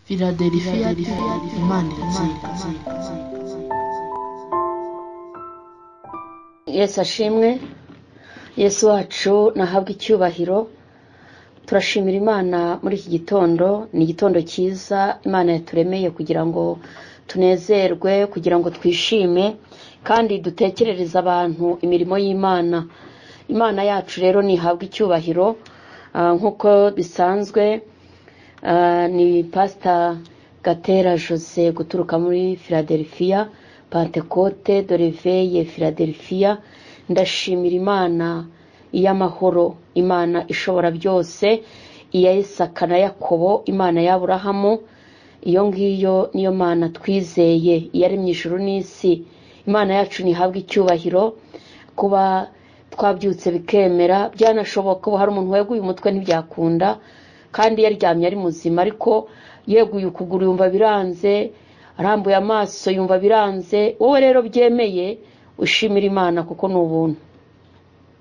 Philadelphia Imana iratsinda. Yesu ashimwe, Yesu wacu nahabwe icyubahiro. Turashimira Imana muri iki gitondo, ni igitondo cyiza Imana yaturemeye kugira ngo tunezerwe, kugira ngo twishime kandi dutekerereze abantu imirimo y'Imana. Imana yacu rero ntihabwe icyubahiro. Nk'uko bisanzwe ni Pastor Gatera Jose guturuka muri Philadelphia, Pentecote de Réveil Philadelphia. Ndashimira Imana iy'amahoro, Imana ishobora byose, iya Isaka na Yakobo, Imana ya Aburahamu. Iyo ngiyo niyo Mana twizeye, iyaremye ijuru n'isi. Imana yacu ntihabwe icyubahiro. Kuba twabyutse bikemera, byanashoboka ubu hari umuntu weguye umutwe ntibyakunda, kandi yaryamye ari muzima, ariko yeguye ukuguru yumva biranze, arambuye amaso yumva biranze. Wowe rero byemeye, ushimira Imana kuko ni ubuntu.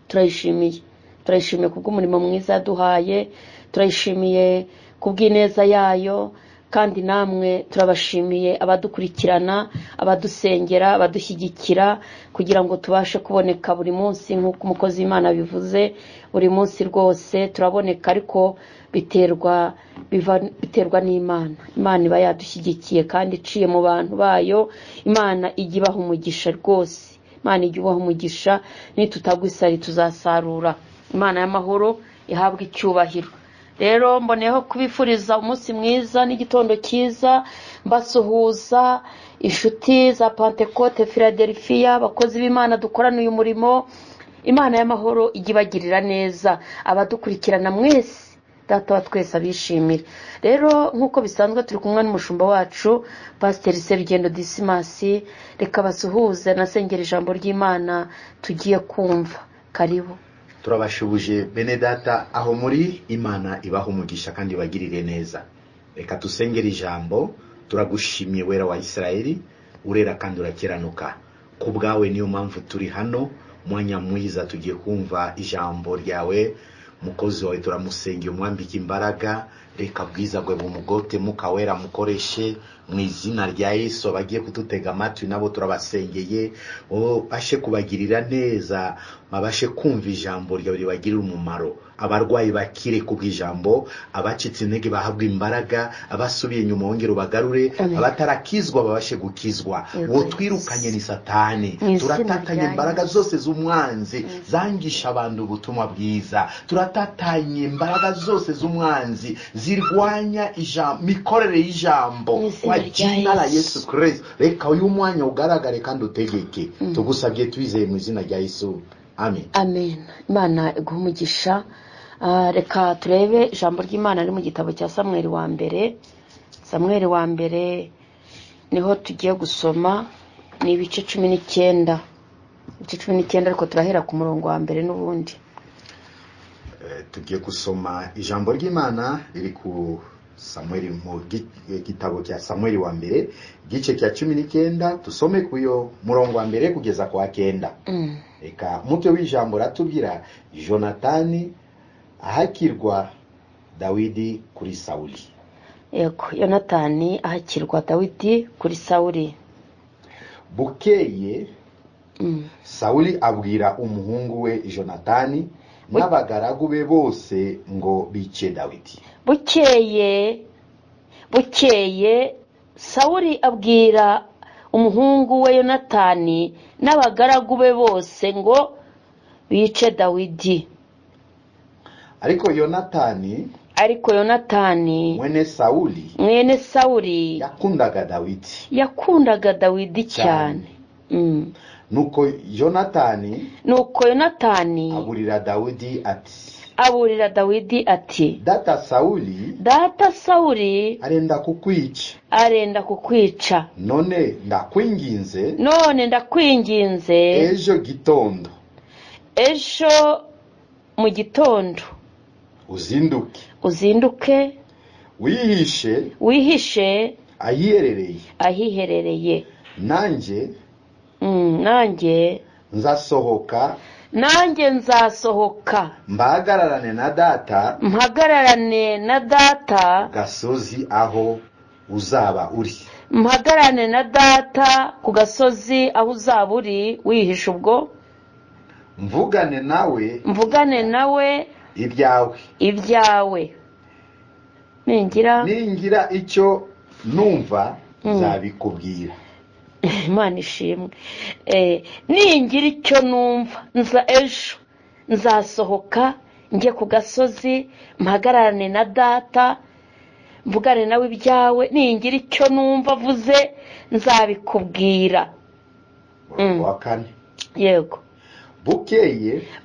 Turayishimiye, turayishimiye kubw'umurimo mwiza yaduhaye, turayishimiye kubw'ineza yayo, kandi namwe turabashimiye abadukurikirana, abadusengera, abadushyigikira kugira ngo tubashe kuboneka buri munsi nk'uko umukozi w'Imana bivuze. Buri munsi rwose turaboneka, ariko biterwa n'Imana. Imana iba yadushyigikiye kandi iciye mu bantu bayo. Imana ijya ibaha umugisha rwose, Imana ijya ibaha umugisha, nitutagwa isari tuzasarura. Imana y'amahoro ihabwe icyubahiro. Rero mboneyeho kubifuriza umunsi mwiza n'igitondo cyiza, mbasuhuza inshuti za Pentecote Philadelphia, abakozi b'Imana dukorana uyu murimo. Imana y'amahoro ijya ibagirira neza, abadukurikirana mwese, Data wa twese abishimire. Rero nk'uko bisanzwe turi kumwe n'umushumba wacu Pasiteri Serugendo Disimasi. Reka basuhuze nasengera ijambo ry'Imana tugiye kumva. Karibu. Turabashubuje bene data aho muri, Imana ibaha umugisha kandi ibagirire neza. Reka tusengere ijambo. Turagushimiye wera wa Isirayeli, urera kandi urakiranuka. Ku bwawe niyo mpamvu turi hano, mwanya mwiza tugiye kumva ijambo ryawe. Mukozi wawe turamusengeye, umwambike imbaraga, reka bwiza bwe bumugote, mukawera mukoreshe mu izina rya Yesu. Abagiye kudutega amatwi nabo turabasengeye, bashe kubagirira neza, babashe kumva ijambo ryawe ribagirira umumaro. Abarwayi bakire kubw'ijambo, abacitse intege bahabwe imbaraga, abasubiye inyuma wongere ubagarure, abatarakizwa babashe gukizwa. Uwo twirukanye ni Satani, turatatanye imbaraga zose z'umwanzi zangisha abantu ubutumwa bwiza, turatatanye imbaraga zose z'umwanzi zirwanya mikorere y'ijambo kwa jina la Yesu Kristo. Reka uyu mwanya ugaragare kandi utegeke. Tugusabye twizeye mu izina rya Yesu, amen. Amen. Imana iguhe umugisha. Reka turebe ijambo ry'Imana riri mu gitabo cya Samweli wa mbere. Samweli wa mbere niho tugiye gusoma, ni ibice 19. Ibice 19, ariko turahera ku murongo wa mbere n'ubundi. Tugiye gusoma ijambo ry'Imana riri ku Samweli, mu gitabo cya Samweli wa mbere igice cya 19, tusome kuyo murongo wa mbere kugeza kwa 9. Reka mutwe w'ijambo ratubwira Jonatani ahakirwa Dawidi kuri Sawuli. Yego, Yonatani ahakirwa Dawidi kuri Sawuli. Bukeye Sawuli abwira umuhungu we Jonatani n'abagaragu be bose ngo bice Dawidi. Bukeye Sawuli abwira umuhungu we Yonatani n'abagaragu be bose ngo bice Dawidi. Ariko Yonatani mwene Sawuli yakundaga Dawidi cyane. Nuko Yonatani aburira Dawidi ati Data Sawuli arenda kukwica. None ndakwinginze ejo mu gitondo uzinduke wihishe ahiherereye, nanjye nzasohoka nanjye nzasohoka mpagararane na data mpagararane na data gasozi aho uzaba uri. Mpagararane na data ku gasozi aho uzaba uri wihishe ubwo. Mvugane nawe. Mvugane nawe ibyawe. Ibyawe. Ningira icyo numva nzabikubwira. Imana ishimwe. Ningira icyo numva nza ejo nzasohoka njye ku gasozi mpagararane na data mvugane nawe ibyawe, ningira icyo numva avuze nzabikubwira. Wa kane. Yego.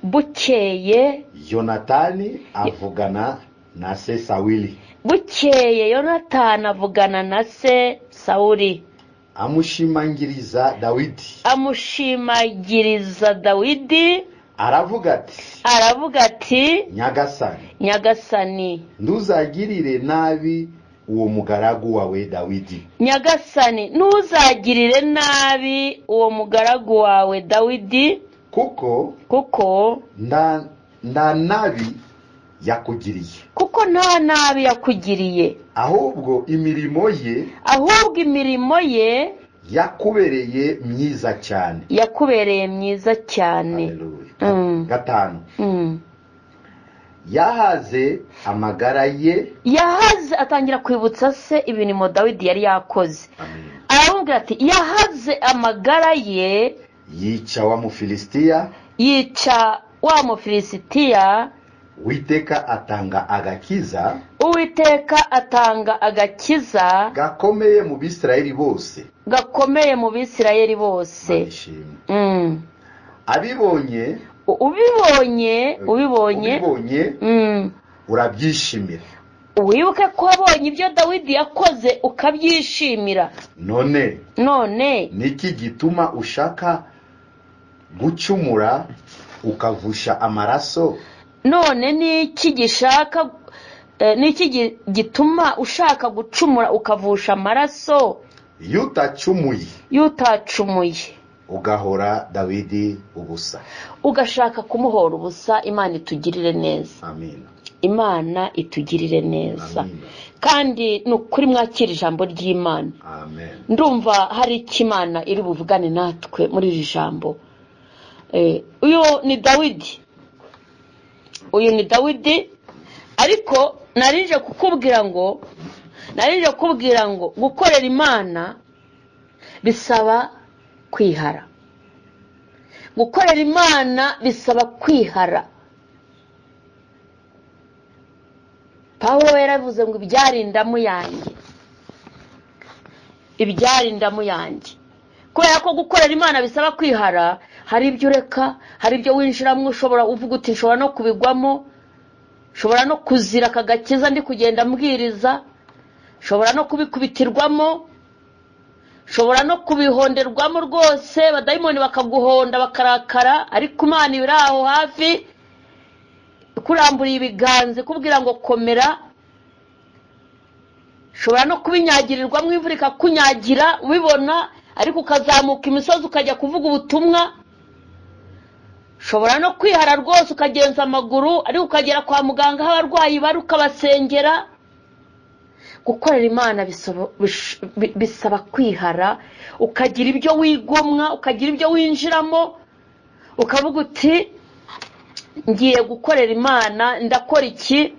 Bukeye Yonatani avugana na se Sawuli. Bukeye Yonatani avugana na se Sawuli. Amushimangiriza Dawidi. Amushimagiriza Dawidi. Aravuga ati Nyagasani, ntuzagirire nabi uwo mugaragu wawe Dawidi. Nyagasani, ntuzagirire nabi uwo mugaragu wawe Dawidi, kuko nta nabi yakugiriye. Kuko nta nabi yakugiriye. Ahubwo imirimo ye yakubereye myiza cyane. Yakubereye myiza cyane. 5. Yahaze amagara ye. Yahaze, atangira kwibutsa se ibintu Dawidi yari yakoze. Aramubwira ati yahaze amagara ye, yica wa Mufilisitiya. Yica wa Mufilisitiya. Uwiteka atanga agakiza. Uwiteka atanga agakiza gakomeye mu Bisirayeli bose. Gakomeye mu Bisirayeli bose. Abibonye ubibonye urabyishimira. Wibuke ko wabonye ibyo Dawidi yakoze ukabyishimira. None niki gituma ushaka gucumura ukavusha amaraso? None niki gishaka, niki gituma ushaka gucumura ukavusha amaraso? Yutacumuye ugahora Dawidi ubusa, ugashaka kumuhora ubusa. Imana itugirire neza. Amen. Imana itugirire neza. Kandi ni ukuri mwakira ijambo ry'Imana. Amen. Ndumva hari icyo Imana iri buvugane natwe muri iri jambo. Uyu ni Dawidi. Uyu ni Dawidi, ariko narije kukubwira ngo gukorera Imana bisaba kwihara. Gukorera Imana bisaba kwihara. Pawulo yaravuze ngo ibyari indamu yanjye. Ibyari indamu yanjye. Kubera ko gukorera Imana bisaba kwihara, hari ibyo ureka, hari ibyo winjiramo ushobora uvuga uti nshobora no kubigwamo, nshobora no kuzira akagakiza ndi kugenda mbwiriza, nshobora no kubikubitirwamo, nshobora no kubihonderwamo rwose, badayimoni bakaguhonda bakarakara, ariko Imana iri aho hafi kurambura ibiganza ikubwira ngo komera. Nshobora no kubinyagirirwamo imvura ikakunyagira ubibona, ariko ukazamuka imisozi ukajya kuvuga ubutumwa. Ushobora no kwihara rwose ukagenza amaguru, ariko ukagera kwa muganga aho abarwayi bari ukabasengera. Gukorera Imana bisaba kwihara, ukagira ibyo wigomwa, ukagira ibyo winjiramo, ukavuga uti ngiye gukorera Imana, ndakora iki?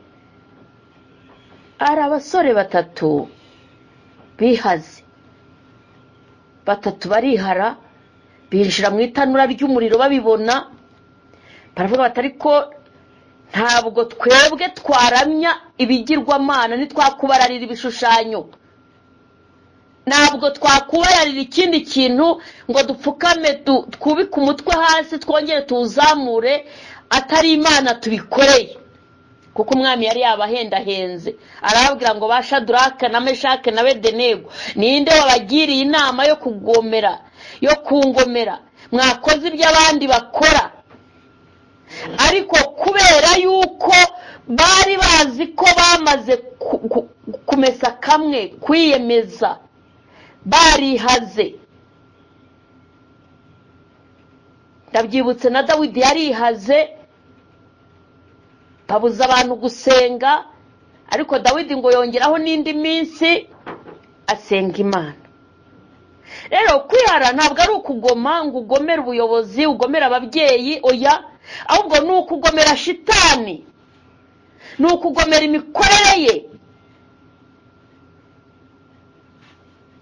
Ari abasore batatu bihaze, batatu barihara, binjira mu itanura ry'umuriro babibona, baravuga bati ariko ntabwo twebwe twaramya ibigirwamana, ntitwakubararira ibishushanyo, ntabwo twakubararira ikindi kintu ngo dupfukame twubike umutwe hasi twongere tuwuzamure atari Imana tubikoreye. Kuko umwami yari yabahendahenze, arababwira ngo ba Shadraka na Meshake na Abedenego, ninde wabagiriye inama yo kugomera, yo kungomera? Mwakoze ibyo abandi bakora. Ariko kubera yuko bari bazi ko bamaze kumesa kamwe, kwiyemeza, barihaze. Ndabyibutse na Dawidi yarihaze, babuza abantu gusenga, ariko Dawidi ngo yongeraho n'indi minsi. Asenga Imana. Rero kwihara ntabwo ari ukugoma ngo ugomere ubuyobozi, ugomere ababyeyi, oya, ahubwo ni ukugomera shitani, ni ukugomera imikorere ye.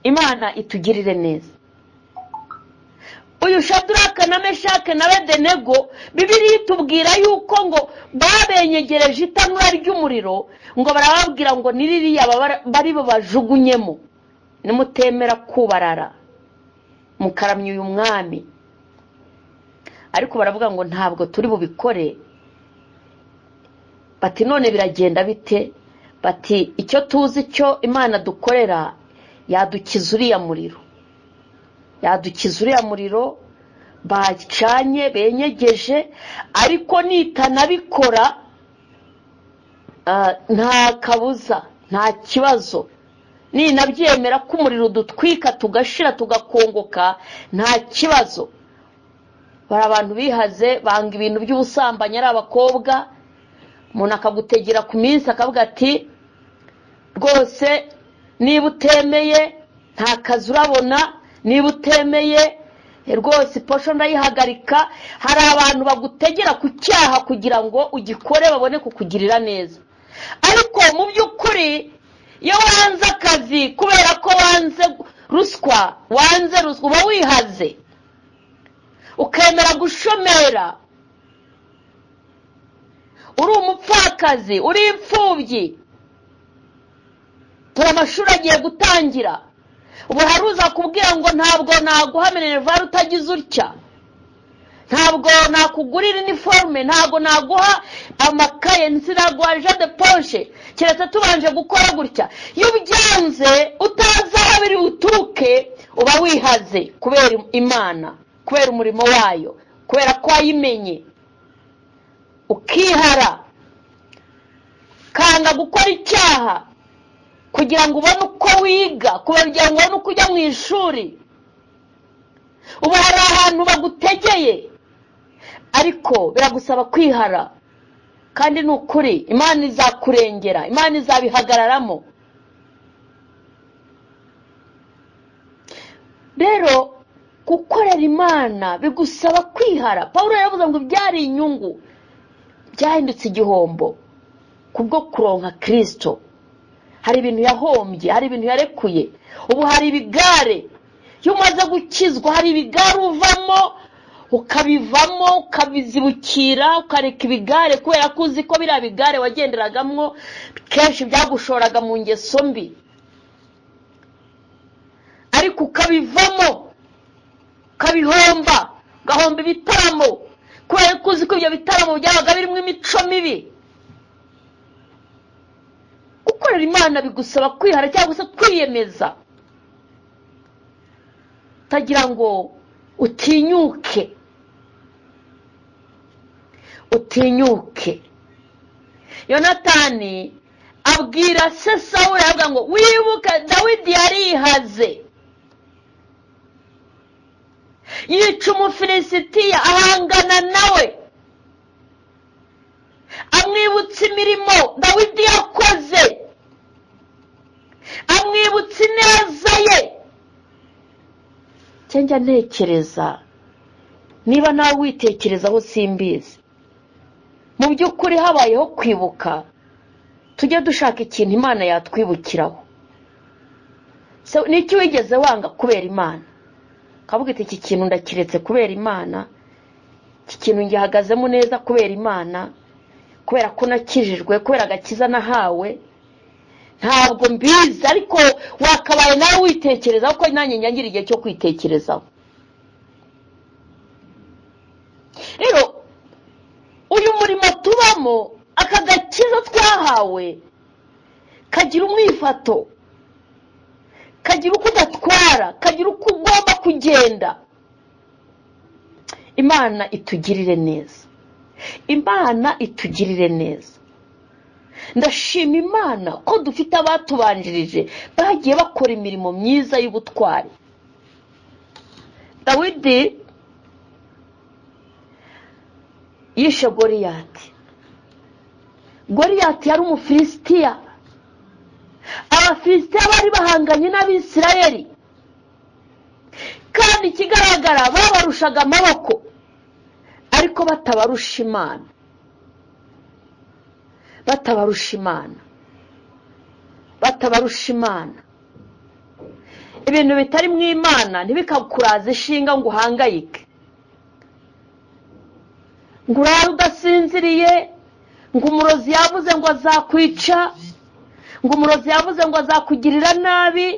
Imana itugirire neza. Uyu Shadraka na Meshake na Abedenego, Bibiliya itubwira yuko ngo babenyegereje itanura ry'umuriro, ngo barababwira ngo ni ririya bari babajugunyemo, nimutemera kubarara mukaramya uyu mwami. Ariko baravuga ngo ntabwo turi bubikore. Bati none biragenda bite? Bati icyo tuzi cyo Imana dukorera yadukiza uriya muriro, yadukiza uriya muriro bacanye benyegeje, ariko nitanabikora nta kabuza, nta kibazo, ninabyemera ko umuriro udutwika tugashira tugakongoka, nta kibazo. Bari abantu bihaze, banga ibintu by'ubusambanyi, ari abakobwa, umuntu akagutegera ku minsi akavuga ati rwose niba utemeye nta kazi urabona, niba utemeye rwose posho ndayihagarika. Hari abantu bagutegera ku cyaha kugira ngo ugikore babone kukugirira neza, ariko mu by'ukuri iyo wanze akazi kubera ko wanze ruswa, wanze ruswa, uba wihaze, ukemera gushomera, uri umupfakazi, uri imfubyi, tura amashuri agiye gutangira, ubu haruza kubwira ngo ntabwo naguha minerval utagize utya, ntabwo nakugurira iniforme, ntabwo naguha amakaye, nsinaguha argent de poche, keretse tubanje gukora gutya. Iyo ubyanze utazi aho biri buturuke, uba wihaze kubera Imana, kubera umurimo wayo, kubera ko wayimenye, ukihara, kanga gukora icyaha kugira ngo ubone uko wiga, kugira ngo ubone uko ujya mu ishuri. Ubu hari ahantu bagutegeye, ariko biragusaba kwihara, kandi ni ukuri Imana izakurengera, Imana izabihagararamo. Rero gukorera Imana bigusaba kwihara. Pawulo yaravuze ngo byari inyungu, byahindutse igihombo kubwo kuronka Kristo. Hari ibintu yahombye, hari ibintu yarekuye. Ubu hari ibigare, iyo umaze gukizwa hari ibigare uvamo, ukabivamo, ukabizibukira, ukareka ibigare, kubera ko uzi ko biriya bigare wagenderagamo kenshi byagushoraga mu ngeso mbi, ariko ukabivamo, ukabihomba, ugahomba ibitaramo, kubera ko uzi ko ibyo bitaramo byabaga birimo imico mibi. Gukorera Imana bigusaba kwihara cyangwa se kwiyemeza, utagira ngo utinyuke, utinyuke. Yonatani abwira se Sawuli, aravuga ngo wibuke Dawidi yarihaze, yica Umufilisitiya, ahangana nawe, amwibutsa imirimo Dawidi yakoze, amwibutsa ineza ye. Njya ntekereza niba nawe witekerezaho simbizi, mu by'ukuri habayeho kwibuka, tujye dushaka ikintu Imana yatwibukiraho. N'iki wigeze wanga kubera Imana, ukavuga iti iki kintu ndakiretse kubera Imana, iki kintu ngihagazemo neza kubera Imana, kubera ko nakijijwe, kubera agakiza nahawe, ntabwo mbizi, ariko wakabaye nawe witekerezaho, ko nanjye ngira igihe cyo kwitekerezaho. Rero uyu murimo tubamo, aka gakiza twahawe, kagira umwifato, kagira uko ugatwara, kagira uko ugomba kugenda. Imana itugirire neza, Imana itugirire neza. Ndashima Imana ko dufite abatubanjirije bagiye bakora imirimo myiza y'ubutwari. Dawidi yishe Goliyati. Goliyati yari Umufilisitiya, Abafilisitiya bari bahanganye n'Abisirayeli, kandi ikigaragara babarushaga amaboko, ariko batabarusha Imana, batabarusha Imana, batabarusha Imana. Ibintu bitari mu Imana ntibikakuraza ishinga ngo uhangayike, ngo urare udasinziriye, ngo umurozi yavuze ngo azakwica, ngo umurozi yavuze ngo azakugirira nabi,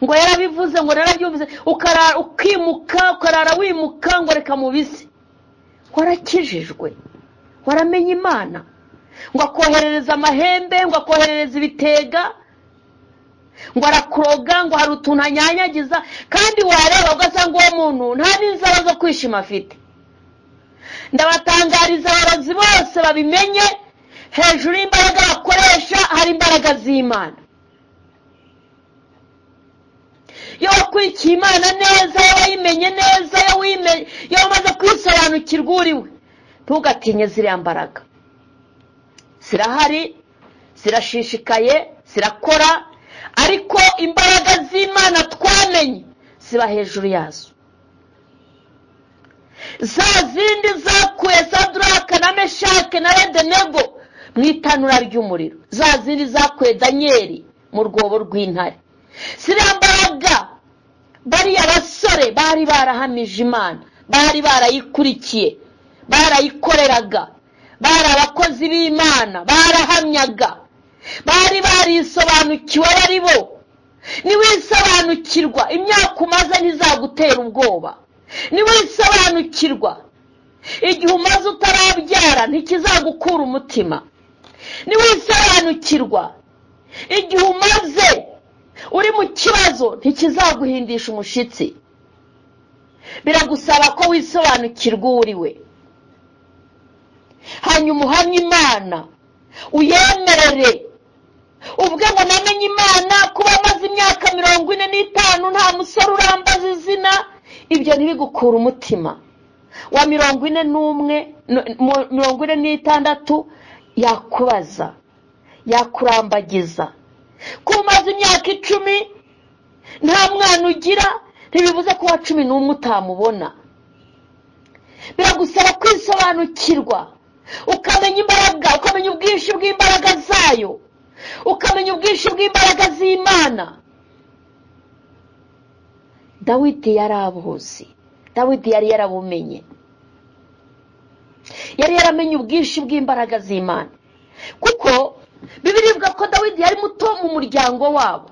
ngo yarabivuze, ngo yarabyumvise, ukarara ukimuka, ukarara wimuka, ngo reka mubise. Warakijijwe, waramenye Imana, ngo akoherereza amahembe, ngo akoherereza ibitega, ngo arakuroga, ngo hari utuntu anyanyagiza, kandi wareba ugasanga uwo muntu nta n'inzara zo kwishima afite. Ndabatangariza abarozi bose babimenye, hejuru y'imbaraga bakoresha hari imbaraga z'Imana. Iyo wakurikiye Imana neza, iyo wayimenye neza, iyo wamaze kwisobanukirwa uriwe, ntugatinye ziriya mbaraga. Zirahari, zirashishikaye, zirakora, ariko imbaraga z'Imana twamenye ziba hejuru yazo. Za zindi zakuye Sadraka na Meshake na Abedenego mu itanura ry'umuriro, za zindi zakuye Danieli mu rwobo rw'intare, ziriya mbaraga bariya basore bari barahamije Imana, bari barayikurikiye, barayikoreraga, bari abakozi b'Imana, barahamyaga, bari barisobanukiwe bari bo. Niwisobanukirwa imyaka umaze ntizagutera ubwoba. Niwisobanukirwa igihe umaze utarabyara ntikizagukura umutima. Niwisobanukirwa igihe umaze uri mu kibazo ntikizaguhindisha umushitsi. Biragusaba ko wisobanukirwa uwo uri we, hanyuma uhamye Imana, uyemerere, uvuge ngo namenye Imana. Kuba amaze imyaka 45 nta musore urambaza izina, ibyo ntibigukura umutima. Wa 41, 46 yakubaza, yakurambagiza. Kuba umaze imyaka 10 nta mwana ugira ntibivuze ko wa 11 utamubona. Biragusaba kwisobanukirwa, ukamenya imbaraga, ukamenya ubwinshi bw'imbaraga zayo, ukamenya ubwinshi bw'imbaraga z'Imana. Dawidi yarabuzi, Dawidi yari yarabumenye, yari yaramenye ubwinshi bw'imbaraga z'Imana, kuko Bibiliya ivuga ko Dawidi yari muto mu muryango wabo.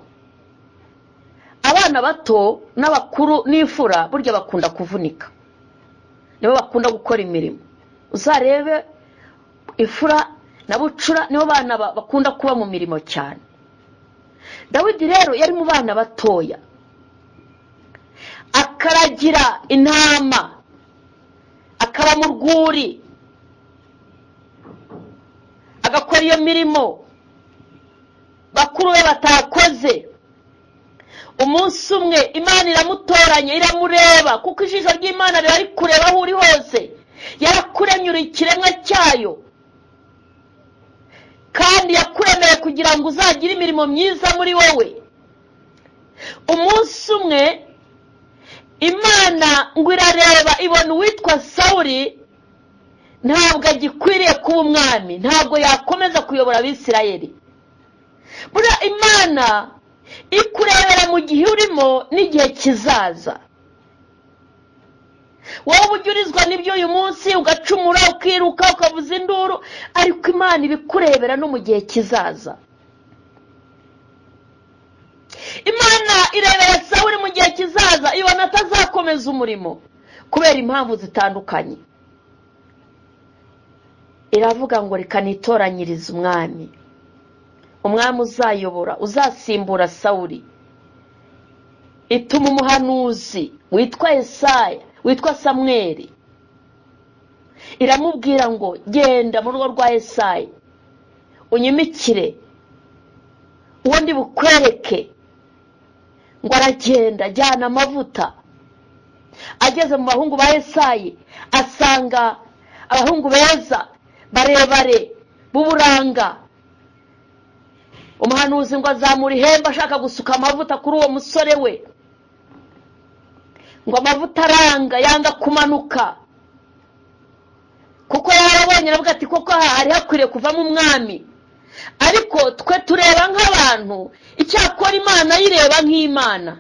Abana bato n'abakuru n'imfura burya bakunda kuvunika, nibo bakunda gukora imirimo. Uzarebe imfura na bucura nibo bana bakunda kuba mu mirimo cyane. Dawidi rero yari mu bana batoya, akaragira intama, akaba mu rwuri, agakora iyo mirimo bakuru be batakoze. Umunsi umwe Imana iramutoranya, iramureba, kuko ijisho ry'Imana riba rikureba aho uri hose. Yarakuremye uri ikiremwa cyayo, kandi yakuremeye kugira ngo uzagire imirimo myiza muri wowe. Umunsi umwe Imana ngo irareba, ibona uwitwa Sawuli ntabwo agikwiriye kuba umwami, ntabwo yakomeza kuyobora Abisirayeli. Buriya Imana ikurebera mu gihe urimo n'igihe kizaza. Wowe ujya urizwa n'ibyo uyu munsi, ugacumura, ukiruka, ukavuza induru, ariko Imana ibikurebera no mu gihe kizaza. Imana irebera Sawuli mu gihe kizaza, ibona atazakomeza umurimo kubera impamvu zitandukanye. Iravuga ngo reka nitoranyirize umwami, umwami uzayobora, uzasimbura Sawuli. Ituma umuhanuzi witwa Yesaya, witwa Samweli, iramubwira ngo genda mu rugo rwa Yesaya unyimikire uwo ndi bukwereke. Ngo aragenda ajyana amavuta. Ageze mu bahungu ba Yesayi asanga abahungu beza barebare b'uburanga, Umuhanuzi ngo azamura ihembe ashaka gusuka amavuta kuri uwo musore we, ngo amavuta aranga, yanga kumanuka, kuko yarabonye aravuga ati koko aha hari hakwiriye kuvamo umwami. Ariko twe tureba nk'abantu, icyakora Imana yireba nk'Imana.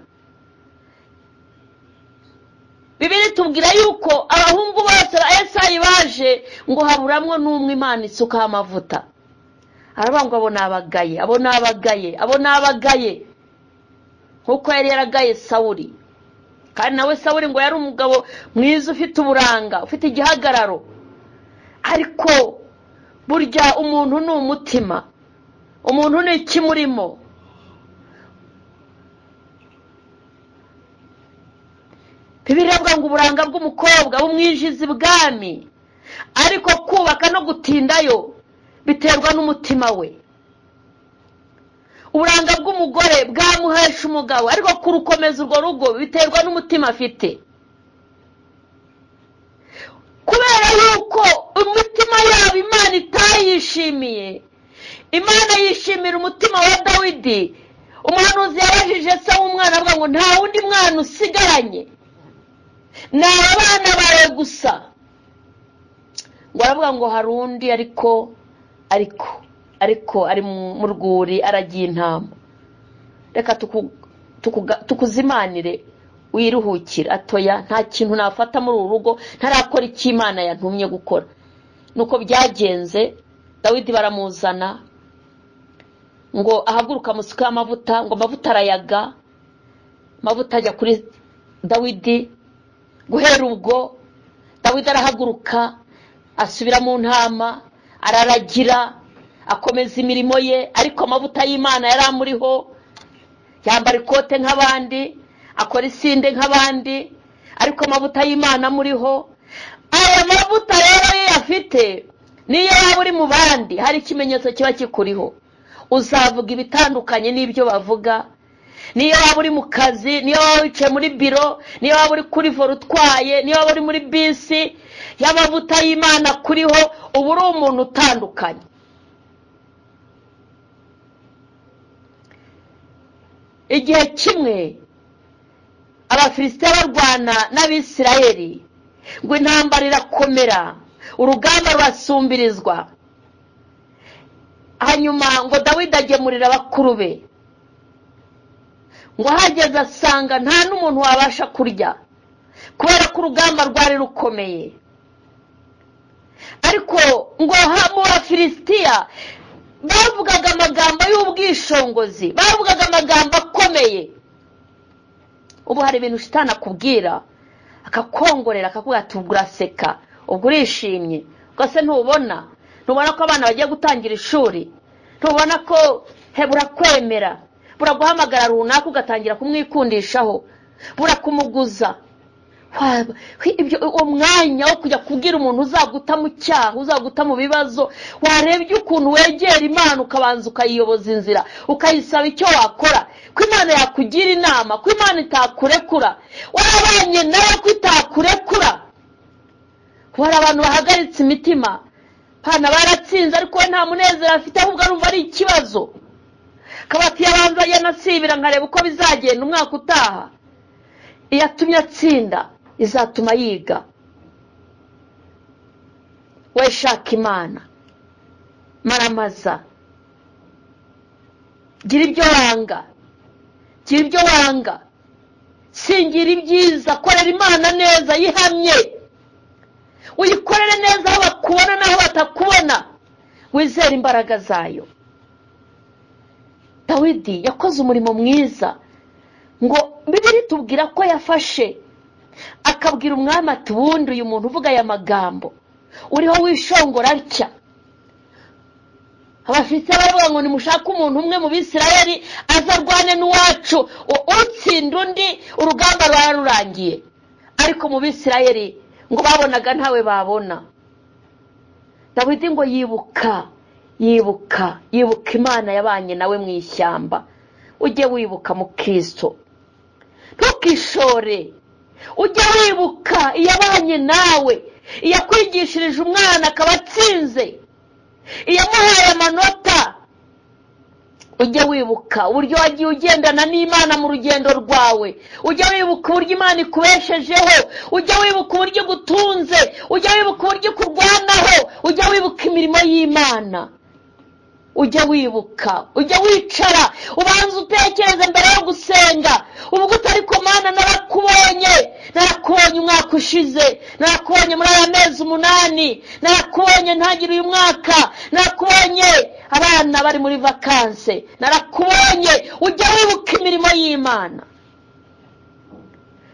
Bibiliya itubwira yuko abahungu bose ba Esayi baje, ngo haburamwo n'umwe Imana isukaho amavuta. Aravuga ngo abo nabagaye, abo nabagaye, abo nabagaye, nkuko yari yaragaye Sawuli. Kandi nawe Sawuli ngo yari umugabo mwiza, ufite uburanga, ufite igihagararo. Ariko burya umuntu ni umutima, umuntu ni ikimurimo. Bibiliya iravuga ngo uburanga bw'umukobwa bumwinjiza ibwami, ariko kubaka no gutindayo biterwa n'umutima we. Uburanga bw'umugore bwamuhesha umugabo, ariko kurukomeza urwo rugo biterwa n'umutima afite. Kubera yuko umutima yabo Imana itayishimiye, Imana yishimira umutima wa Dawidi. Umuhanuzi yabajije se w'umwana avuga ngo nta wundi mwana usigaranye, ni abana bawe gusa. Ngo aravuga ngo hari undi, ariko ariko ariko ari mu rwuri aragiye intama, reka tukuzimanire wiruhukire. Atoya, nta kintu nafata muri uru rugo ntarakora icyo Imana yantumye gukora. Nuko byagenze, Dawidi baramuzana ngo ahaguruka amusuke amavuta, ngo amavuta arayaga, amavuta ajya kuri Dawidi. Guhera ubwo Dawidi arahaguruka asubira mu ntama, araragira, akomeza imirimo ye, ariko amavuta y'Imana yari amuriho. Yambara ikote nk'abandi, akora isinde nk'abandi, ariko amavuta y'Imana amuriho. Aya mavuta rero iyo afite, niyo waba uri mu bandi, hari ikimenyetso kiba kikuriho. Uzavuga ibitandukanye n'ibyo bavuga. Niyo waba uri mu kazi, niyo waba wicaye muri biro, niyo waba uri kuri vora utwaye, niyo waba uri muri bisi, y'amavuta y'Imana kuriho, uba uri umuntu utandukanye. Igihe kimwe Abafilisitiya barwana n'Abisirayeli, ngo intambara irakomera, urugamba rurasumbirizwa. Hanyuma ngo Dawidi agemurira bakuru be, ngo ahageze asanga nta n'umuntu wabasha kurya, kubera ko urugamba rwari rukomeye. Ariko ngo mu Bafilisitiya bavugaga amagambo y'ubwishongozi, bavugaga amagambo akomeye. Ubu hari ibintu shitani akubwira akakongorera, akakubwira ati ubwo uraseka, ubwo urishimye, ubwo se ntubona ko abana bagiye gutangira ishuri, ntubona ko burakwemera, buraguhamagara runaka ugatangira kumwikundishaho, burakumuguza. Uwo mwanya wo kujya kubwira umuntu uzaguta mu cyaha, uzaguta mu bibazo, warebye ukuntu wegera Imana ukabanza ukayiyoboza inzira, ukayisaba icyo wakora, ko Imana yakugira inama, ko Imana itakurekura, warabanye nawe ko itakurekura. Hari abantu bahagaritse imitima, bana baratsinze ariko we nta munezero afite, ahubwo arumva ari ikibazo. Kabati yabanza yanasibira nkareba uko bizagenda umwaka utaha. Iyatumye atsinda izatuma yiga. We shaka Imana, maramaza, gira ibyo wanga, gira ibyo wanga, singira ibyiza, korera Imana neza, yihamye, uyikorere neza aho bakubona n'aho batakubona, wizere imbaraga zayo. Dawidi yakoze umurimo mwiza, ngo Bibiliya itubwira ko yafashe akabwira umwami ati ubundi uyu muntu uvuga aya magambo uriho wishongora atya. Abafilisitiya baravuga ngo nimushake umuntu umwe mu Bisirayeli azarwane n'uwacu, utsinda undi urugamba rwari rurangiye. Ariko mu Bisirayeli ngo babonaga ntawe babona. Dawidi ngo yibuka yibuka yibuka Imana yabanye nawe mu ishyamba. Ujye wibuka mu Kristo, ntukishore, ujye wibuka iyabanye nawe, iyakwigishirije umwana akaba atsinze, iyamuhaye amanota. Ujye wibuka uburyo wagiye ugendana n'Imana mu rugendo rwawe, ujye wibuka uburyo Imana ikubeshejeho, ujye wibuka uburyo igutunze, ujye wibuka uburyo ikurwanaho, ujye wibuka imirimo y'Imana. Ujye wibuka, ujye wicara ubanza utekereze mbere yo gusenga, uvuga uti ariko Mana narakubonye, narakubonye umwaka ushize, narakubonye muri aya mezi 8, narakubonye ntangira uyu mwaka, narakubonye abana bari muri vakanse, narakubonye. Ujye wibuka imirimo y'Imana.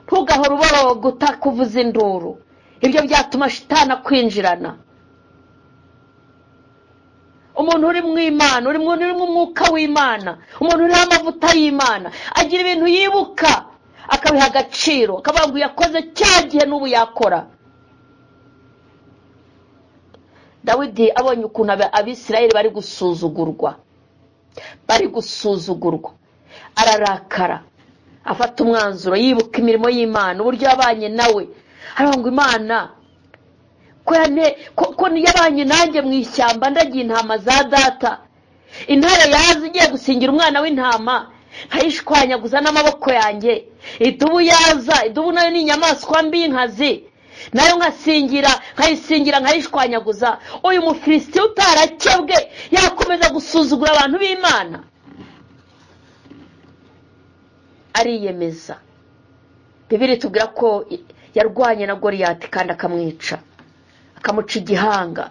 Ntugahore uboroga utakuvuza induru, ibyo byatuma shitani akwinjirana. Umuntu uri mu Imana, uri mu mwuka w'Imana, umuntu uriho amavuta y'Imana, agira ibintu yibuka akabiha agaciro, akavuga ngo yakoze cya gihe n'ubu yakora. Dawidi abonye ukuntu Abisirayeli bari gusuzugurwa, ararakara, afata umwanzuro, yibuka imirimo y'Imana, uburyo yabanye nawe. Aravuga ngo Imana ko yabanye nanjye mu ishyamba ndagiye intama za data, intare yaza igiye gusingira umwana w'intama nkayishwanyaguza n'amaboko yanjye, idubu yaza, idubu nayo ni inyamaswa mbi y'inkazi, nayo nkasingira, nkayisingira, nkayishwanyaguza. Uyu Mufilisiti utarakebwe yakomeza gusuzugura abantu b'Imana. Ariyemeza. Bibiliya itubwira ko yarwanye na Goliyati kandi akamwica, akamuca igihanga.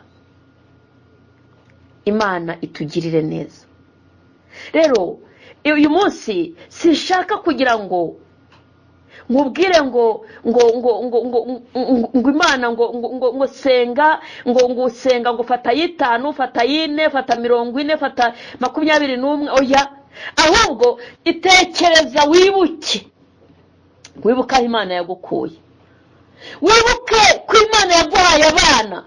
Imana itugirire neza. Rero uyu munsi sinshaka kugira ngo nkubwire ngo ngo ngo ngo ngo ngo Imana ngo ngo ngo senga, ngo ngo senga, ngo fata 5, fata 4, fata 40, fata 21. Oya, ahubwo itekereza, wibuke, wibuke aho Imana yagukuye, wibuke ko Imana yaguhaye abana,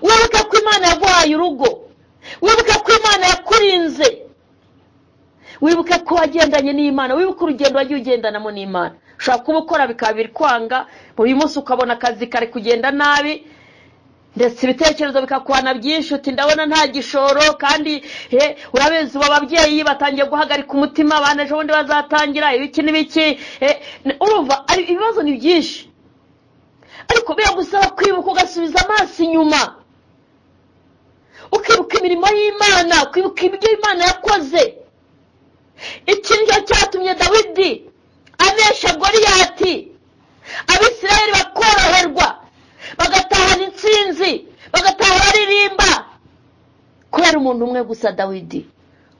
wibuke ko Imana yaguhaye urugo, wibuke ko Imana yakurinze, wibuke ko wagendanye n'Imana, wibuke urugendo wagiye ugendanamo n'Imana. Ushobora kuba ukora bikaba biri kwanga, buri munsi ukabona akazi kari kugenda nabi, ndetse ibitekerezo bikakubana byinshi, uti ndabona nta gishoro, kandi urabizi ubu ababyeyi batangiye guhagarika umutima, abana ejo bundi bazatangira ibiki n'ibiki, urumva ibibazo ni byinshi. Ariko biragusaba kwibuka, ugasubiza amaso inyuma, ukibuka imirimo y'Imana, ukibuka ibyo Imana yakoze. Iki nicyo cyatumye Dawidi anesha Goliyati, Abisirayeli bakoroherwa, bagatahana intsinzi, bagataha baririmba, kubera umuntu umwe gusa, Dawidi,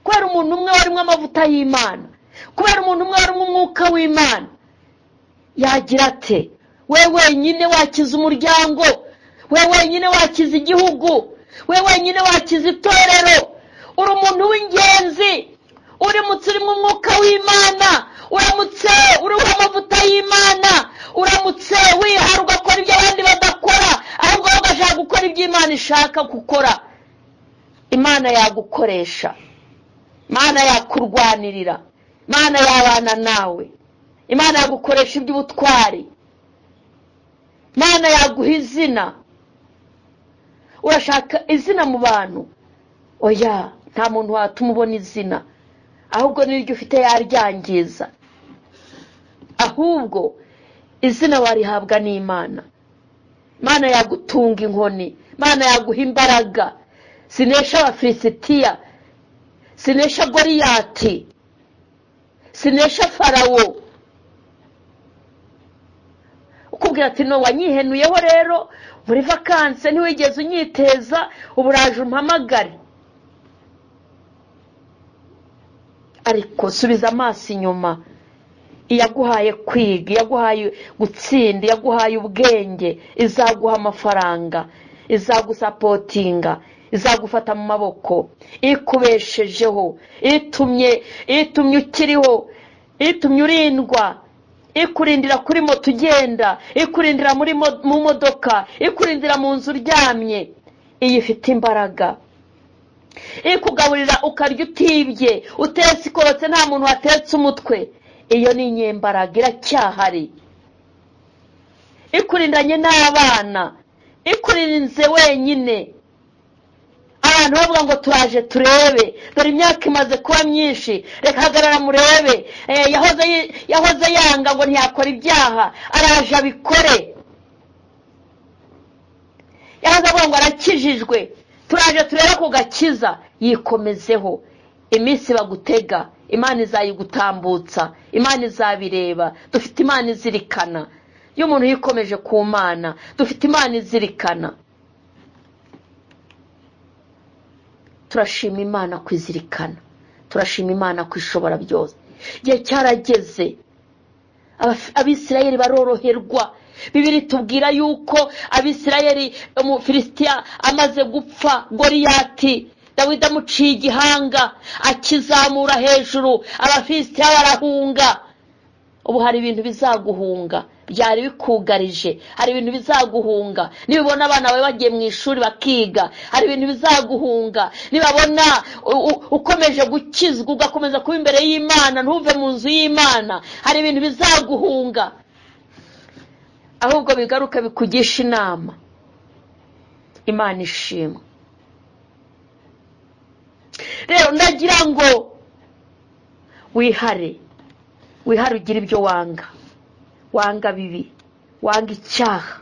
kubera umuntu umwe warimo amavuta y'Imana, kubera umuntu umwe warimo umwuka w'Imana. Yagira ate? We wenyine wakiza umuryango, we wenyine wakiza igihugu, we wenyine wakiza itorero. Uri umuntu w'ingenzi, uramutse urimo umwuka w'Imana, uramutse uriho amavuta y'Imana, uramutse wihara ugakora ibyo abandi badakora, ahubwo wowe ugashaka gukora ibyo Imana ishaka gukora, Imana yagukoresha, Imana yakurwanirira, Imana yabana nawe, Imana yagukoresha iby'ubutwari, Imana yaguha izina. Urashaka izina mu bantu? Oya, nta muntu watuma ubona izina, ahubwo n'iryo ufite yaryangiza. Ahubwo izina warihabwa n'Imana. Imana yagutunga inkoni, Imana yaguha imbaraga. Sinesha Abafilisitiya, sinesha Goliyati, sinesha Farawo. Ukubwira ati no wanyihenuyeho rero muri vakanse ntiwigeze unyiteza, uburaje umpamagare. Ariko subiza amaso inyuma, iyaguhaye kwiga, iyaguhaye gutsinda, iyaguhaye ubwenge, izaguha amafaranga, izagusapotinga, izagufata mu maboko, ikubeshejeho, itumye ukiriho, itumye urindwa, ikurindira kuri moto ugenda, ikurindira mu modoka, ikurindira mu nzu uryamye. Iyi ifite imbaraga, ikugaburira ukarya utibye, utetse ikorotse nta muntu watetse umutwe. Iyo ni inyembaraga, iracyahari. Ikurindanye n'abana, ikurinze wenyine. Abantu bavuga ngo turaje turebe, dore imyaka imaze kuba myinshi, reka hagarara murebe. Yahoze yanga ngo ntiyakora ibyaha, araje abikore. Yahoze avuga ngo arakijijwe, turaje turebe ku gakiza, yikomezeho. Iminsi bagutega, Imana izayigutambutsa, Imana izabireba. Dufite Imana izirikana. Iyo umuntu yikomeje ku Mana, dufite Imana izirikana. Turashima Imana kwizirikana, turashima Imana kwishobora byose. Igihe cyarageze Abisirayeli baroroherwa. Bibiri tubwira yuko Abisirayeli, Umufilisitiya amaze gupfa, Goliyati, Dawidi amuciye igihanga akizamura hejuru, Abafilisitiya barahunga. Ubu hari ibintu bizaguhunga byari bikugarije, hari ibintu bizaguhunga nibibona abana bawe bagiye mu ishuri bakiga, hari ibintu bizaguhunga nibabona ukomeje gukizwa ugakomeza kuba imbere y'Imana ntuve mu nzu y'Imana, hari ibintu bizaguhunga. Ahubwo bigaruka bikugisha inama. Imana ishimwe. Rero ndagira ngo wihare, wihare ugira ibyo wanga, wanga bibi, wanga icyaha,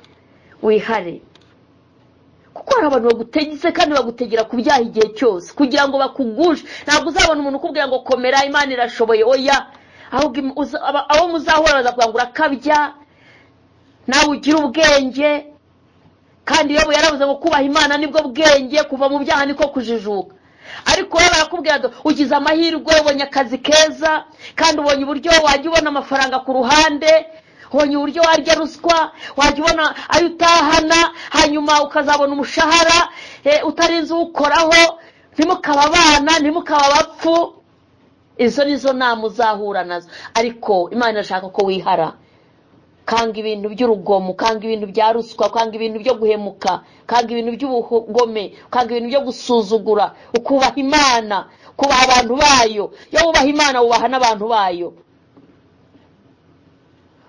wihare. Kuko hari abantu bagutegetse kandi bagutegera ku byaha igihe cyose kugira ngo bakugushe. Ntabwo uzabona umuntu ukubwira ngo komera, Imana irashoboye, oya. Ahubwo abo muzahura bazakubwira ngo urakabya, nawe ugira ubwenge. Kandi Yobu yaravuze ngo kubaha Imana nibwo bwenge, kuva mu byaha niko kujijuka. Ariko wowe barakubwira ugize amahirwe, ubonye akazi keza, kandi ubonye uburyo wajya ubona amafaranga ku ruhande, ubonye uburyo warya ruswa, wajya ubona ayo utahana, hanyuma ukazabona umushahara utarinze uwukoraho. Ntimukaba abana, ntimukaba abapfu. Izo nizo nama uzahura nazo. Ariko Imana irashaka ko wihara. Kanga ibintu by'urugomo, kanga ibintu bya ruswa, kanga ibintu byo guhemuka, kanga ibintu by'ubugome, kanga ibintu byo gusuzugura. Ukubaha Imana, kubaha abantu bayo. Iyo wubaha Imana wubaha n'abantu bayo.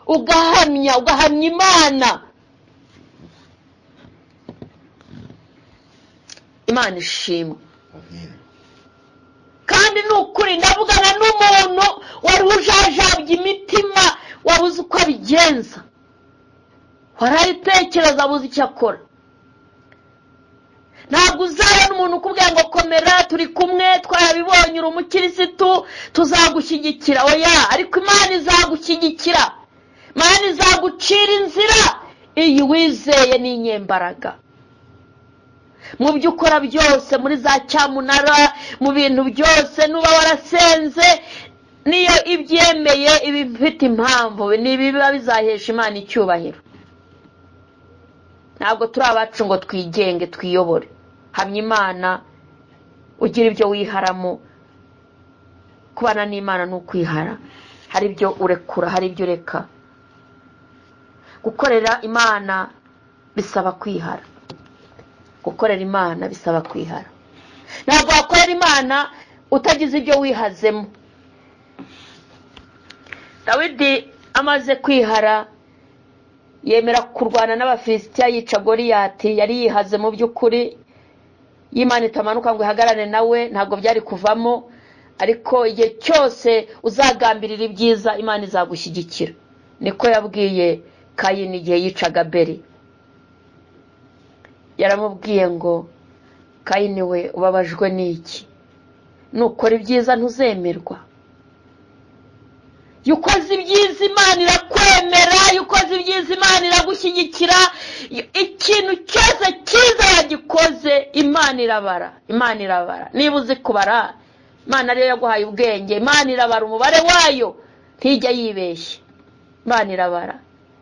Ugahamya, ugahamya Imana. Imana ishimwe. Kandi ni ukuri ndavugana n'umuntu wari ujajabye imitima, wabuze uko abigenza, warayitekereza abuze icyo akora. Ntabwo uzabona umuntu ukubwira ngo komera, turi kumwe, twarabibonye, uri umukirisitu, tuzagushyigikira. Oya, ariko Imana izagushyigikira, Imana izagucira inzira. Iyi wizeye ni inyembaraga. Mu byo ukora byose, muri za cyamunara, mu bintu byose, nuba warasenze, niyo ibyemeye iba ifite impamvu, nibiba bizahesha Imana icyubahiro. Ntabwo turi abacu ngo twigenge twiyobore. Hamya Imana, ugira ibyo wiharamo. Kubana n'Imana ni ukwihara, hari ibyo urekura, hari ibyo ureka. Gukorera Imana bisaba kwihara. Gukorera Imana bisaba kwihara. Ntabwo wakorera Imana utagize ibyo wihazemo. Dawidi amaze kwihara yemera kurwana n'Abafilisitiya, yica Goliyati. Yari yihaze mu by'ukuri. Imana itamanuka ngo ihagarane nawe, ntabwo byari kuvamo. Ariko igihe cyose uzagambirira ibyiza, Imana izagushyigikira. Niko yabwiye Kayini igihe yicaga Abeli. Yaramubwiye ngo Kayini we, ubabajwe n'iki? Nukora ibyiza ntuzemerwa. Iyo ukoze ibyiza Imana irakwemera, iyo ukoze ibyiza Imana iragushyigikira. Ikintu cyose cyiza wagikoze Imana irabara, Imana irabara. Niba uzi kubara, Imana ariyo yaguhaye ubwenge, Imana irabara umubare wayo, ntijya yibeshya. Imana irabara.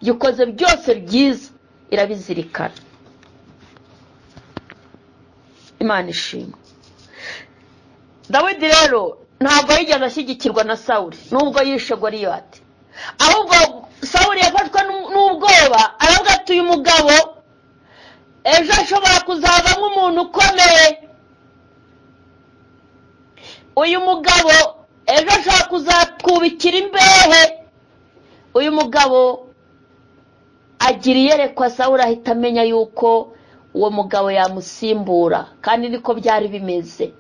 Iyo ukoze byose byiza irabizirikana. Imana ishimwe. Dawidi rero ntabwo yigeze ashyigikirwa na Sawuli nubwo yishe Goliyati. Ahubwo Sawuli yafashwe n'ubwoba, aravuga ati uyu mugabo ejo ashobora kuzava nk'umuntu ukomeye, uyu mugabo ejo ashobora kuzatwubikira imbehe. Uyu mugabo agira iyerekwa, Sawuli ahita amenya yuko uwo mugabo yamusimbura, kandi niko byari bimeze.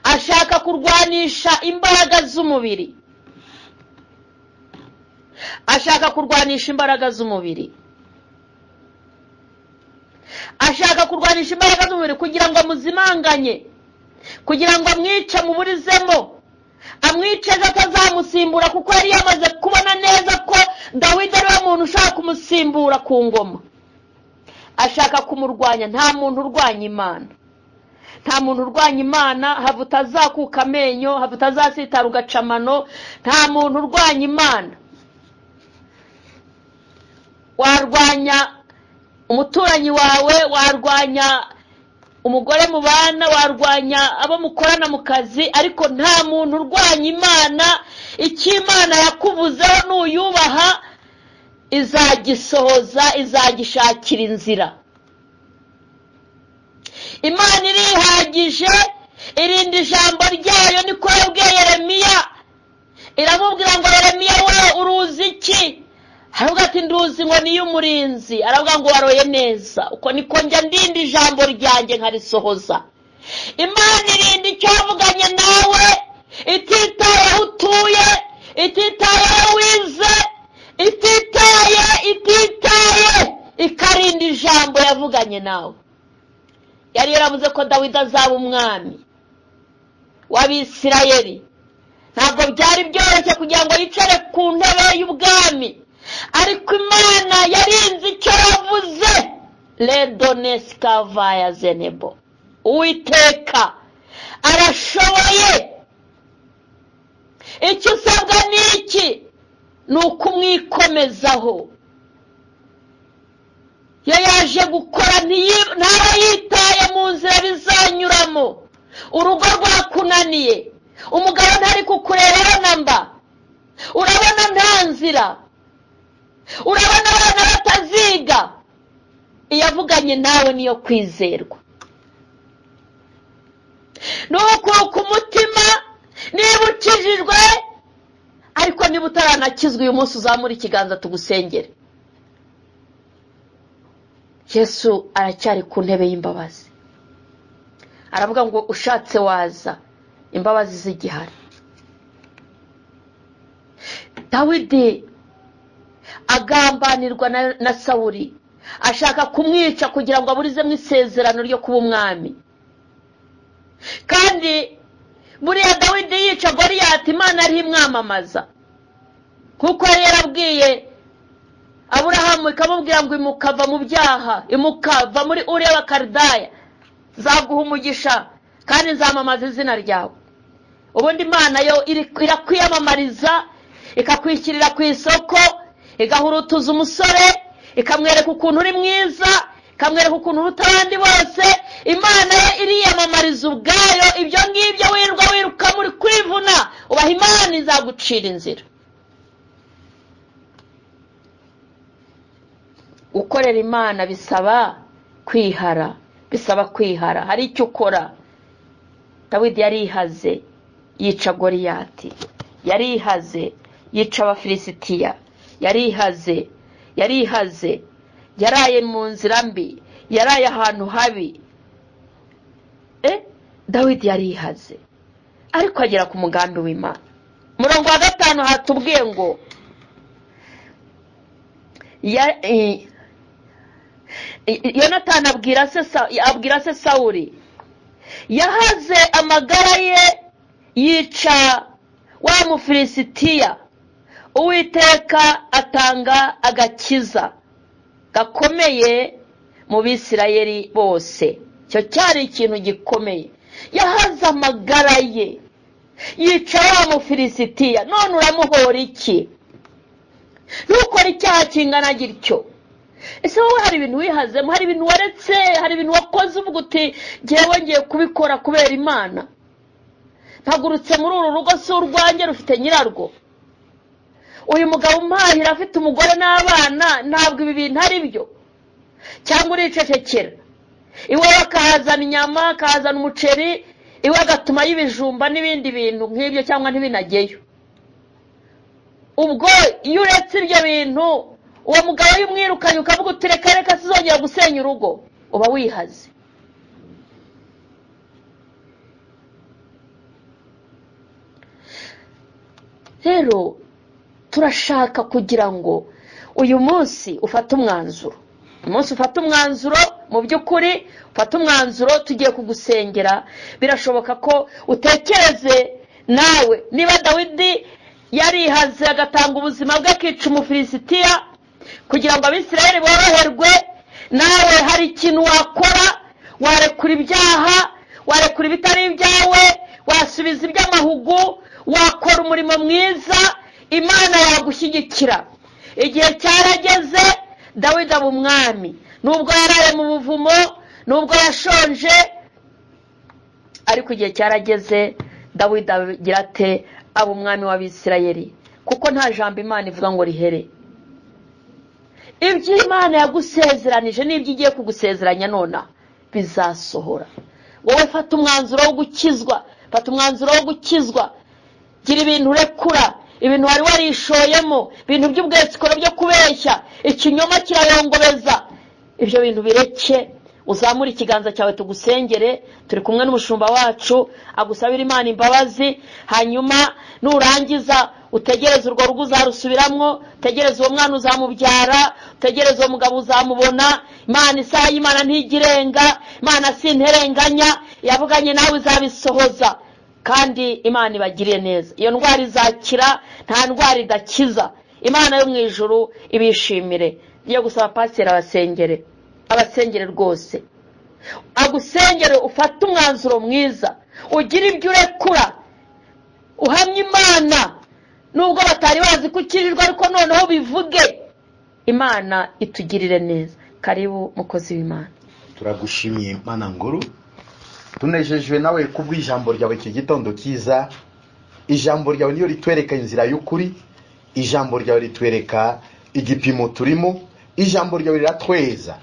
Ashaka kurwanisha imbaraga z'umubiri, ashaka kurwanisha imbaraga z'umubiri, ashaka kurwanisha imbaraga z'umubiri kugira ngo amuzimanganye, kugira ngo amwice amuburizemo, amwice ejo atazamusimbura, kuko yari yamaze kubona neza ko Dawidi ari we muntu ushaka kumusimbura ku ngoma. Ashaka kumurwanya. Nta muntu urwanya Imana, nta muntu urwanya Imana. Hava utazakuka amenyo, hava utazasitara ugacamano. Nta muntu urwanya Imana. Warwanya umuturanyi wawe, warwanya umugore mubana, warwanya abo mukorana mu kazi, ariko nta muntu urwanya Imana. Icyo Imana yakuvuzeho nuyubaha izagisohoza, izagishakira inzira. Imana irihagije, irinda ijambo ryayo. Niko yabwiye Yeremiya, iramubwira ngo Yeremiya we uruzi iki? Aravuga ati nduzi ngo niyo umurinzi. Aravuga ngo waroye neza, uko niko njya ndinda ijambo ryanjye nkarisohoza. Imana irinda icyo yavuganye nawe, ititaye aho utuye, ititaye aho wize, ititaye, ikarinda ijambo yavuganye nawe. Yari yaravuze ko Dawidi azaba umwami w'Abisirayeli. Ntabwo byari byoroshye kugira ngo yicare ku ntebe y'ubwami, ariko Imana yarinze icyo yavuze. Redonesikavaya zenebo, Uwiteka arashoboye. Icyo usabwa ni iki? Ni ukumwikomezaho. Iyo yaje gukora ntaba yitaye mu nzira bizanyuramo. Urugo rwakunaniye, umugabo ntari kukureba namba, urabona nta nzira, urabona abana bataziga. Iyavuganye nawe niyo kwizerwa. Nukuka umutima niba ukijijwe, ariko niba utaranakizwa uyu munsi uzamura ikiganza tugusengere. Yesu aracyari ku ntebe y'imbabazi, aravuga ngo ushatse waza, imbabazi zigihari. Dawidi agambanirwa na Sawuli, ashaka kumwica kugira ngo aburizemo isezerano ryo kuba umwami. Kandi buriya Dawidi yica Goliyati, Imana ari imwamamaza, kuko yari yarabwiye Aburahamu ikamubwira ngo imukava mu byaha, imukava muri Uriya wa Kalidaya, nzaguha umugisha kandi nzamamaza izina ryawe. Ubundi Imana yo irakwiyamamariza, ikakwishyirira ku isoko, igahurutuza umusore, ikamwereka ukuntu uri mwiza, ikamwereka ukuntu uruta abandi bose. Imana yo iriyamamariza ubwayo. Ibyo ngibyo wirwa wiruka muri kwivuna, ubaha Imana izagucira inzira. Gukorera Imana bisaba kwihara, bisaba kwihara. Hari icyo ukora. Dawidi yarihaze yica Goliyati, yarihaze yica Abafilisitiya, yarihaze, yarihaze, yaraye mu nzira mbi, yaraye ahantu habi. Dawidi yarihaze, ariko agera ku mugambi w'Imana. Murongo wa 5 hatubwiye ngo Yonatani abwira se Sawuli, yahaze amagara ye yica wa Mufilisitiya, Uwiteka atanga agakiza gakomeye mu Bisirayeli bose. Icyo cyari ikintu gikomeye. Yahaze amagara ye yica wa Mufilisitiya, none uramuhora iki? Ntukore icyaha kingana gityo. Ese wowe hari ibintu wihazemo, hari ibintu waretse, hari ibintu wakoze uvuga uti ngewe ngiye kubikora kubera Imana? Mpagurutse muri uru rugo si urwanjye, rufite nyirarwo. Uyu mugabo umpahira afite umugore n'abana, ntabwo ibi bintu ari byo. Cyangwa uricecekera, iwe akahazana inyama, akahazana umuceri, iwe agatuma y'ibijumba n'ibindi bintu nk'ibyo, cyangwa ntibinageyo. Ubwo iyo uretse ibyo bintu, uwo mugabo y'umwirukanye ukavuga uti reka reka sizongera gusenya urugo. Uba wihaze. Rero turashaka kugira ngo uyu munsi ufate umwanzuro. Umunsi ufate umwanzuro, mu by'ukuri ufate umwanzuro, tugiye kugusengera. Birashoboka ko utekereze nawe niba Dawidi yarihaze agatanga ubuzima bwe akica Umufilisitiya kugira ngo Abisirayeli boroherwe, nawe hari ikintu wakora. Warekura ibyaha, warekura ibitari ibyawe, wasubiza iby'amahugu, wakora umurimo mwiza, Imana yagushyigikira. Igihe cyarageze Dawidi aba umwami, nubwo yaraye mu buvumo, nubwo yashonje, ariko igihe cyarageze Dawidi agira ate? Aba umwami w'Abisirayeli. Kuko nta jambo Imana ivuga ngo rihere. Ibyo Imana yagusezeranije n'ibyo igiye kugusezeranya nona bizasohora. Wowe fata umwanzuro wo gukizwa, fata umwanzuro wo gukizwa. Gira ibintu urekura, ibintu wari warishoyemo, ibintu by'ubwesikoro byo kubeshya, ikinyoma kirayongobeza, ibyo bintu bireke. Uzamure ikiganza cyawe tugusengere, turi kumwe n'umushumba wacu agusabira Imana imbabazi. Hanyuma nurangiza utegereze urwo rugo uzarusubiramwo, utegereze uwo mwana uzamubyara, utegereze uwo mugabo uzamubona. Imana, isaha y'Imana ntigirenga, Imana sinterenganya, yavuganye nawe izabisohoza. Kandi Imana ibagiriye neza, iyo ndwara izakira, nta ndwara idakiza. Imana yo mu ijuru ibishimire. Ngiye gusaba pasiteri abasengere, abasengere rwose, agusengere, ufate umwanzuro mwiza, ugire ibyo urekura, uhamye Imana nubwo batari bazi ko ukirirwa, ariko noneho bivuge. Imana itugirire neza. Karibu mukozi w'Imana. Turagushimiye Mana nguru, tunejejwe nawe kubw'ijambo ryawe iki gitondo cyiza. Ijambo ryawe niyo ritwereka inzira y'ukuri, ijambo ryawe ritwereka igipimo turimo, ijambo ryawe riratweza.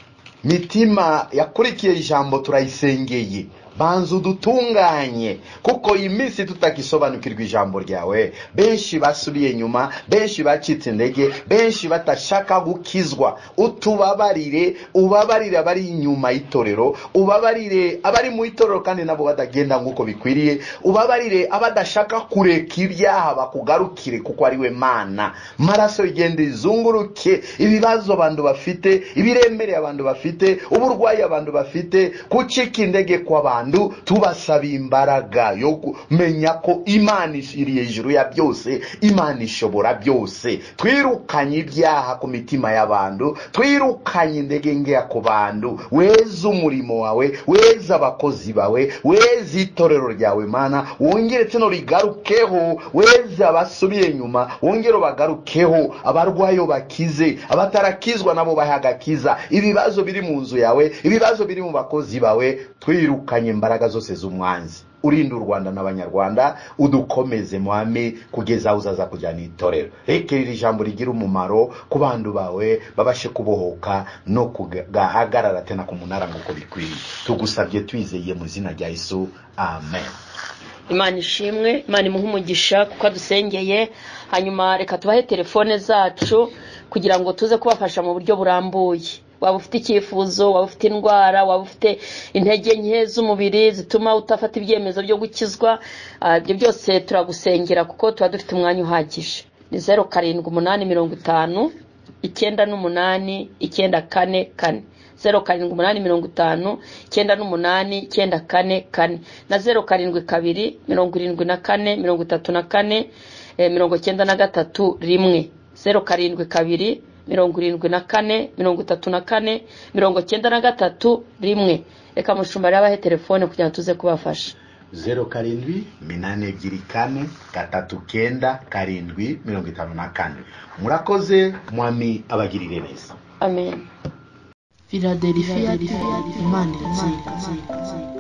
Mitima yakurikiye ijambo turayisengeye, banza udutunganye, kuko iyi minsi tutagisobanukirwa ijambo ryawe. Benshi basubiye nyuma, benshi bacitse intege, benshi batashaka gukizwa. Utubabarire, ubabarire abari inyuma y'itorero, ubabarire abari mu itorero kandi nabo batagenda nk'uko bikwiriye, ubabarire abadashaka kureka ibyaha bakugarukire, kuko ari we Mana. Maraso igende izunguruke ibibazo abantu bafite, ibiremereye abantu bafite, uburwayi abantu bafite, kucika intege kw'abantu. Tubasaba imbaraga yo kumenya ko Imana iri hejuru ya byose, Imana ishobora byose. Twirukanye ibyaha ku mitima y'abantu, twirukanye intege nkeya ku bantu. Weze umurimo wawe, weze abakozi bawe, weze itorero ryawe Mana, wongere tino rigarukeho, weze abasubiye nyuma, wongere bagarukeho, abarwayo bakize, abatarakizwa nabo bahagakiza. Ibibazo biri mu nzu yawe, ibibazo biri mu bakozi bawe, twirukanye imbaraga zose z'umwanzi. Urinde u Rwanda n'Abanyarwanda, udukomeze mwami kugeza uzaza kujyana itorero. Reka iri jambo rigira umumaro ku bantu bawe, babashe kubohoka no kugahagarara tena ku munara nk'uko bikwiriye. Tugusabye twizeye mu izina rya Yesu, amen. Imana ishimwe, Imana imuhe umugisha kuko adusengeye. Hanyuma reka tubahe telefone zacu kugira ngo tuze kubafasha mu buryo burambuye. Waba ufite icyifuzo, waba ufite indwara, waba ufite intege nke z'umubiri zituma utafata ibyemezo byo gukizwa, ibyo byose turagusengera kuko tuba dufite umwanya uhagije. Ni 0 7 8 50 98 9 4 4, 0 7 8 50 98 9 4 4 na 0 7 2 74 34 93 1, 0 7 2 74 34 93 1. Reka mushumba abahe telefone kugira ngo tuze kubafasha. 0 7 8 2 4 3 9 7 54. Murakoze, mwami abagirire neza. Amen. Philadelphia, Imana iratsinda.